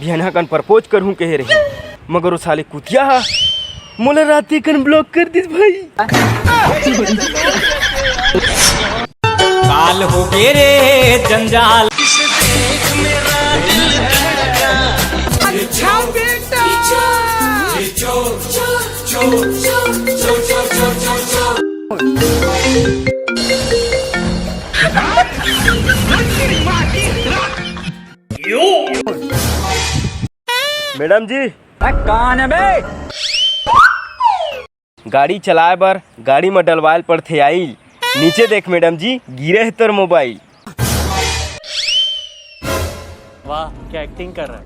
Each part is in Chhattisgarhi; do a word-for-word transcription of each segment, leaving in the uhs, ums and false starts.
झन हा कन प्रपोज करहूं कहे रहे, मगर वो साले कुतिया हा मोला राती कन ब्लॉक कर दिस भाई। काल हो गे रे जंजाल। अच्छा बेटा। मैडम जी, कौन है बे? गाड़ी चलाए बर गाड़ी म डलवाए ल पड़थे आइल। नीचे देख मैडम जी, गिरे हे तोर मोबाइल। वाह, क्या एक्टिंग कर रहा है।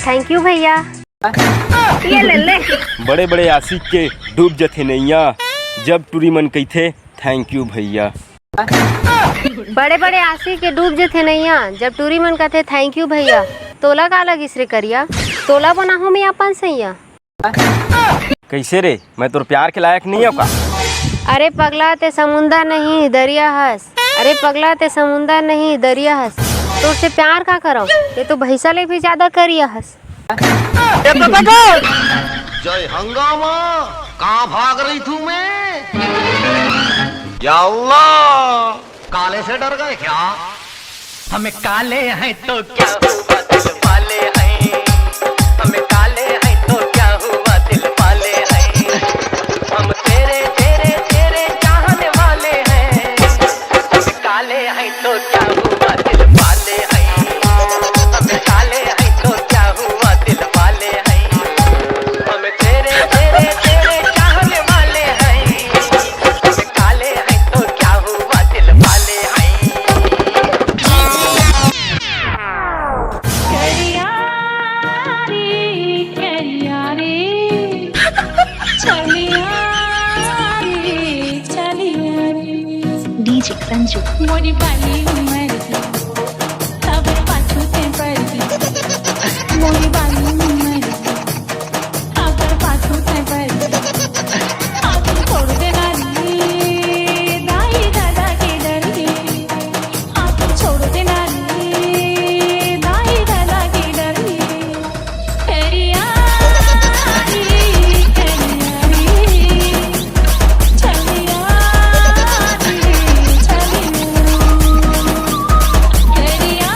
थैंक यू भैया। ये ले ले। बड़े बड़े आशिक के डूब जथे नैया, जब टूरी मन कहिथे थैंक यू भैया। बड़े बड़े आशिक के डूब जथे नैया, जब टूरी मन कथे थैंक यू भैया। तोला का लगिस रे करिया, तोला बनाहूं मैं अपन सैया। कैसे रे, मैं तोर प्यार के लायक नहीं हूँ का? अरे पगला, ते समुंदर नहीं दरिया हस। अरे पगला, ते समुंदर नहीं दरिया हस। तोर से प्यार का करव, ते तो भैंसा ले भी ज्यादा करिया हस। जय हंगामा, कहाँ भाग रही थू मैं? या अल्लाह, काले से डर गए क्या? हम काले हैं तो क्या हुआ, दिल वाले हैं। हम काले हैं तो क्या हुआ, दिल वाले हैं। हम तेरे, तेरे, तेरे चाहने वाले हैं। हम काले हैं तो क्या हुआ, दिल वाले हैं। हम काले हैं तो क्या हुआ, दिल वाले हैं। हम तेरे, तेरे, तेरे चाहने वाले हैं। हम काले हैं तो क्या हुआ, दिल वाले हैं। करिया रे, करिया रे, चलिया रे, चलिया रे। डीजे संजू। मोरी बाली उमर की, तब पाछू ते पर की। मोरी बाली उमर की, तब पाछू ते पर की। आप छोड़ देना रे, दाई दादा के डर के। आप छोड़ देना रे, दाई दादा के डर के। करिया रे, करिया रे, चलिया रे, चलिया। करिया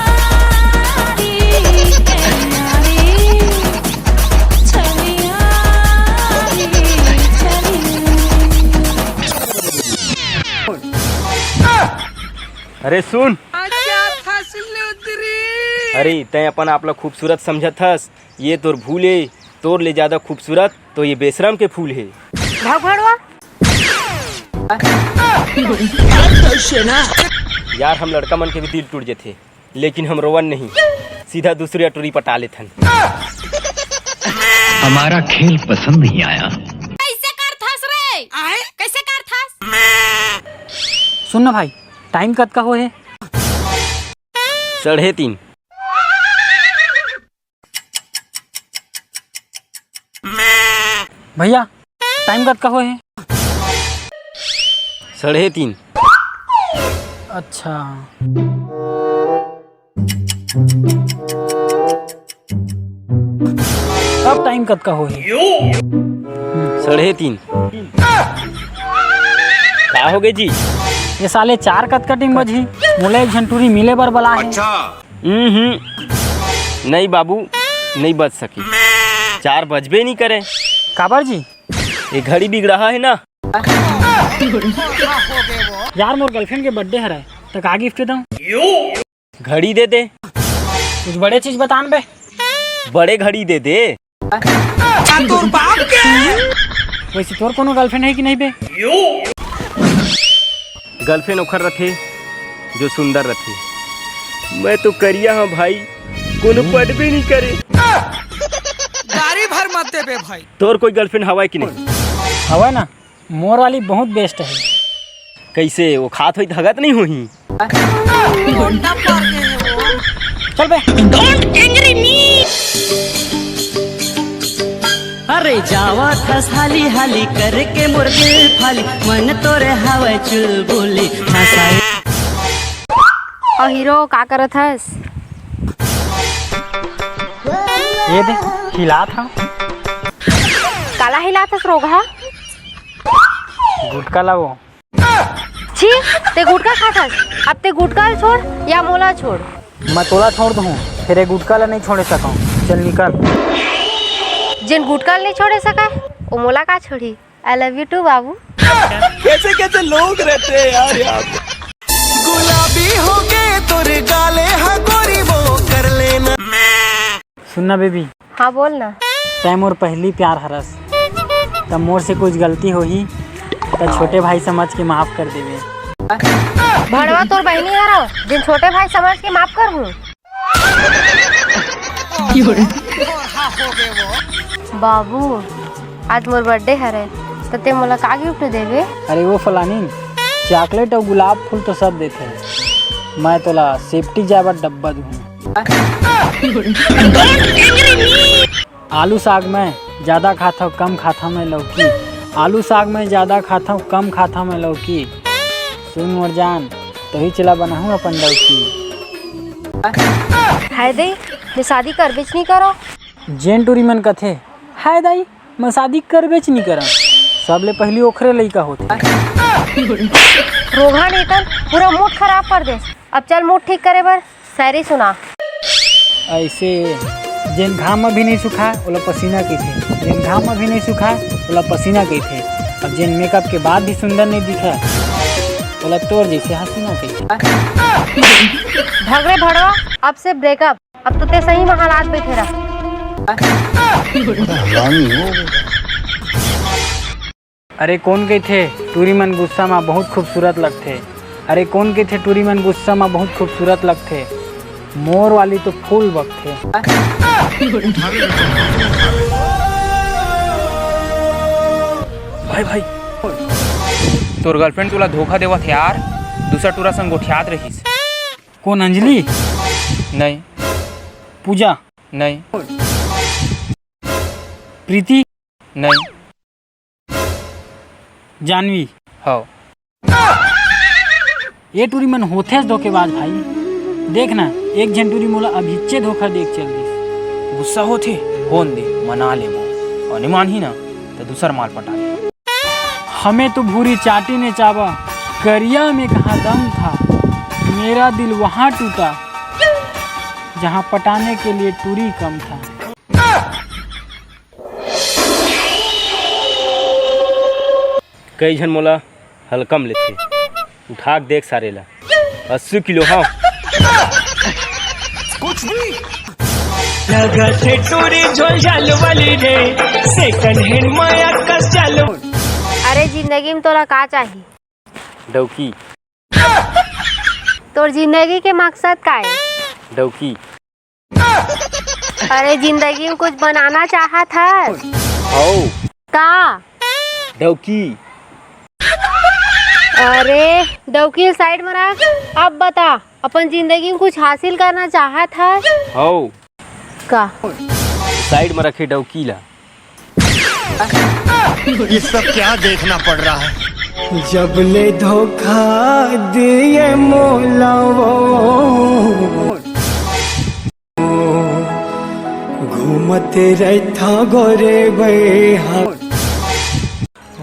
रे, करिया रे, चलिया रे, चलिया। अरे सुन। अच्छा फसलुदरी। अरे, तैं अपन आप ला खूबसूरत समझत हस, ये तोर भूल हे। तोर ले ज्यादा खूबसूरत तो ये बेशरम के फूल हे। भाग भड़वा। यार, हम लड़का मन के भी दिल टूट जथे, लेकिन हम रोवन नहीं, सीधा दूसरी अटूरी पटा लेथन। हमारा खेल पसंद नहीं आया। कैसे करथस रे? आए? कैसे करथस? सुन ना भाई, टाइम कतका होहे? साढ़े तीन। भैया, टाइम कतका होहे? साढ़े तीन। अच्छा। अब टाइम कतका होही? साढ़े तीन। का हो गे जी? ये साले चार कतका टीम बजही? मोला एक झन टूरी मिले बर बला हे। अच्छा। हम्म, नहीं बाबू, नहीं बज सके। चार बजबे नहीं करे। काबर जी? ये घड़ी बिगड़ा है ना। यार, मोर गर्लफ्रेंड के बर्थडे हरय, त का गिफ्ट दऊं? घड़ी दे दे। कुछ बड़े चीज बतान बे। बड़े घड़ी दे दे। अच्छा, तोर बाप के। वैसे तोर कोनो गर्लफ्रेंड है कि नहीं बे? गर्लफ्रेंड ओखर रथे जो सुंदर रथे। मैं तो करिया हूँ भाई, कोनो पटबे नहीं करे। गाड़ी भर मत देबे भाई। तोर कोई गर्लफ्रेंड हवय कि नहीं? हवय ना। मोर वाली बहुत बेस्ट है। कैसे, वो खात होई त हगत नहीं होही? चल बे। Don't angry me। अरे जावा थस हाली हाली करके मोर दिल फाली, मन तोरे हवय चुलबुली हंसाई। अउ हीरो, का करत हस? ये दे, हिलात हंव। काला हिलात हस, रोगहा? गुटखा ला वो। छी, ते गुटखा खाथस? अब ते गुटखा ल छोड़ या मोला छोड़। मैं तोला छोड़ दूँ, फेर ए गुटखा ला नहीं छोड़े सकंव। चल निकल। जेन गुटखा ल नहीं छोड़े सकय, ओ मोला का छोड़ही? I love you too, बाबू। कैसे कैसे लोग रहते हैं यार यहाँ पे। गुलाबी हो गए तोरे गाले, हाँ गोरी वो कर लेना। सुन ना बेबी। हाँ, बोल ना। तैं मोर पहली प्यार हरस, त मोर से कुछ गलती होही त छोटे भाई समझ के माफ कर देवे। भड़वा तोर बहिनी हरव, जेन छोटे भाई समझ के माफ करहूँ। बाबू, आज मोर birthday हरे, त ते मोला का gift देबे? अरे वो फलानी, chocolate अउ गुलाब फूल तो सब देथे, मैं तोला safety जाय बर डब्बा दूँ। आलू साग में ज्यादा खाथव, कम खाथव मैं लौकी। आलू साग में ज्यादा खाथव, कम खाथव मैं लौकी। सुन मोर जान, तोही चला बनाहूँ अपन डौकी। हाय दे, मैं शादी करबेच नहीं करो। जेन टूरी मन कथे, हाय दाई, मैं शादी करबेच नहीं करंव, सबले पहली ओखरे लइका होथे। रोगहा नहीं तन पूरा mood खराब कर देस। अब चल mood ठीक करे बर शायरी सुना। ऐसे जेन घाम में भी नहीं सुखाय, ओला पसीना कहिथे। जेन घाम में भी नहीं सुखाय, ओला पसीना कहिथे। अब जेन makeup के बाद भी सुंदर नहीं दिखे, ओला तोर जैसे हसीना कहिथे। भगरे भड़वा, अब से breakup। अब तो ते सही में हालात बैठे रह। अरे कोन कहिथे टूरी मन गुस्सा म बहुत खूबसूरत लगथे? अरे कोन कहिथे टूरी मन गुस्सा म बहुत खूबसूरत लगथे? मोर वाली तो फूल बकथे। भाई, भाई। तोर girlfriend तोला धोखा देवत हे यार, दूसर टूरा संग गोठियात रहिस। कोन, अंजलि? नहीं। पूजा? नहीं। प्रीति? नहीं। जानवी? हव। ए टूरी मन होथेच धोखेबाज भाई। देख ना, एक झन टूरी मोला अभिच्चे धोखा देख चल दिस। गुस्सा होथे, होन दे, मना लेबो। अउ नइ मानही ना, त दूसर माल पटा ले। हमें तो भूरी चाटी ने चाबा, करिया में कहाँ दम था। मेरा दिल वहाँ टूटा, जहाँ पटाने के लिए टूरी कम था। कई झन मोला हल्का म लेथे। उठा के देख सारे ला, अस्सी किलो हव। कुछ भी। लगत हे टूरी झोल झाल वाली रे, second hand माया कस चालू। अरे जिंदगी में तोला का चाही? डौकी। तोर जिंदगी के मकसद का हे? डौकी। अरे जिंदगी में कुछ बनाना चाहत हस? हव। का? डौकी। अरे डौकी ल side में रख, अब बता, अपन जिंदगी में कुछ हासिल करना चाहत हस? हव। का? Side में रखे डौकी ला। ये सब क्या देखना पड़ रहा है? जब ले धोखा दिए मोला वो, घूमते रहता गोरे बैहा।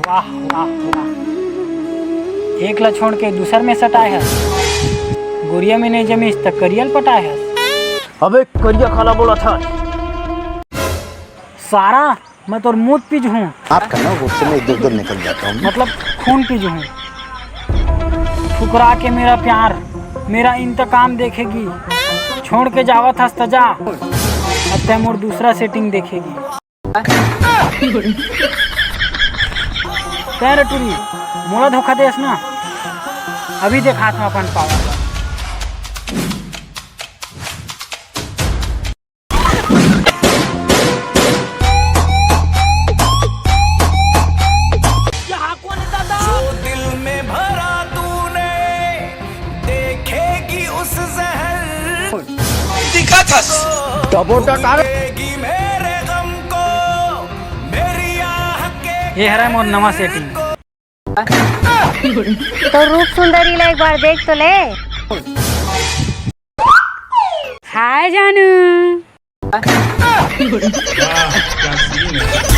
वाह, वाह, वाह। एक ला छोड़ के दूसर में सटाए हस। गोरिया में नहीं जमीस त करियल पटाए हस। अबे करिया काला बोला था। सारा मैं तोर मूत पीजहूँ। आपका ना गुस्से में इधर उधर निकल जाता हूँ। मतलब खून पीजहूँ। ठुकरा के मेरा प्यार, मेरा इंतकाम देखेगी। छोड़ के जावत हस त जा, अब तैं मोर दूसरा setting देखेगी। तैं रे टूरी, मोला धोखा देस ना, अभी देखात हूँ अपन power। जो दिल में भरा तूने, देखेगी उस जहर दिखा था। डबो डकार। देगी मेरे गम को, मेरी आह के ये हरा मोर नवा setting। तो रूप सुंदरी ला एक बार देख तो ले। आए जानू। वाह, क्या सीन है।